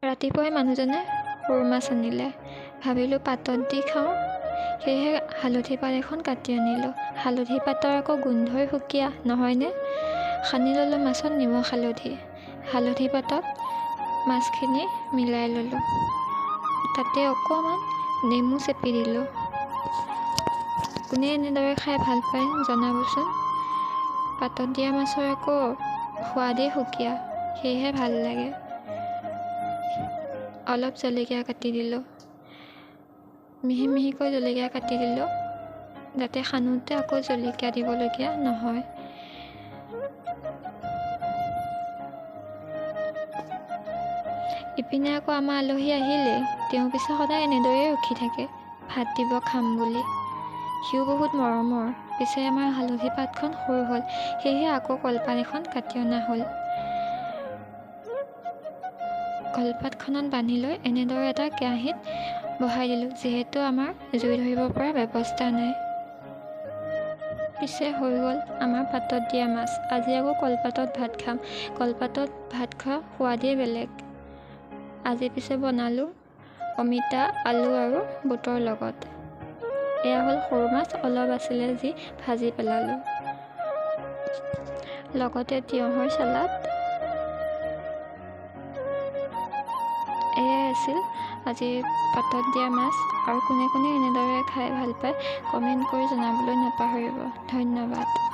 ৰাতিপুৱাই মানুহজনে সৰু মাছ আনিলে, ভাবিলোঁ পাতত দি খাওঁ, সেয়েহে হালধি পাত এখন কাটি আনিলোঁ। হালধি পাতৰ আকৌ গোন্ধই সুকীয়া নহয়নে? সানি ল'লোঁ মাছত নিমখ হালধি, হালধি পাতত মাছখিনি মিলাই ল'লোঁ, তাতে অকণমান নেমু চেপি দিলোঁ। কোনে এনেদৰে খাই ভাল পায় জনাবচোন। পাতত দিয়া মাছৰ আকৌ সোৱাদেই সুকীয়া, সেয়েহে ভাল লাগে। অলপ জলকীয়া কাটি দিলোঁ, মিহি মিহিকৈ জলকীয়া কাটি দিলোঁ, যাতে সানোতে আকৌ জলকীয়া দিবলগীয়া নহয়। ইপিনে আকৌ আমাৰ আলহী আহিলেই, তেওঁ পিছে সদায় এনেদৰেই ৰখি থাকে ভাত দিব খাম বুলি। সিও বহুত মৰমৰ। পিছে আমাৰ হালধি পাতখন সৰু হ'ল, সেয়েহে আকৌ কলপাত এখন কাটি অনা হ'ল। কলপাতখনত বান্ধি লৈ এনেদৰে এটা কেৰাহীত বহাই দিলোঁ, যিহেতু আমাৰ জুই ধৰিব পৰা ব্যৱস্থা নাই। পিছে হৈ গ'ল আমাৰ পাতত দিয়া মাছ। আজি আকৌ কলপাতত ভাত খাম। কলপাতত ভাত খোৱা সোৱাদেই বেলেগ। আজি পিছে বনালোঁ অমিতা, আলু আৰু বুটৰ লগত। এয়া হ'ল সৰু মাছ, অলপ আছিলে যি ভাজি পেলালোঁ, লগতে তিয়ঁহৰ চালাড। এয়াই আছিল আজি পাতত দিয়া মাছ। আৰু কোনে কোনে এনেদৰে খাই ভাল পায় কমেণ্ট কৰি জনাবলৈ নাপাহৰিব। ধন্যবাদ।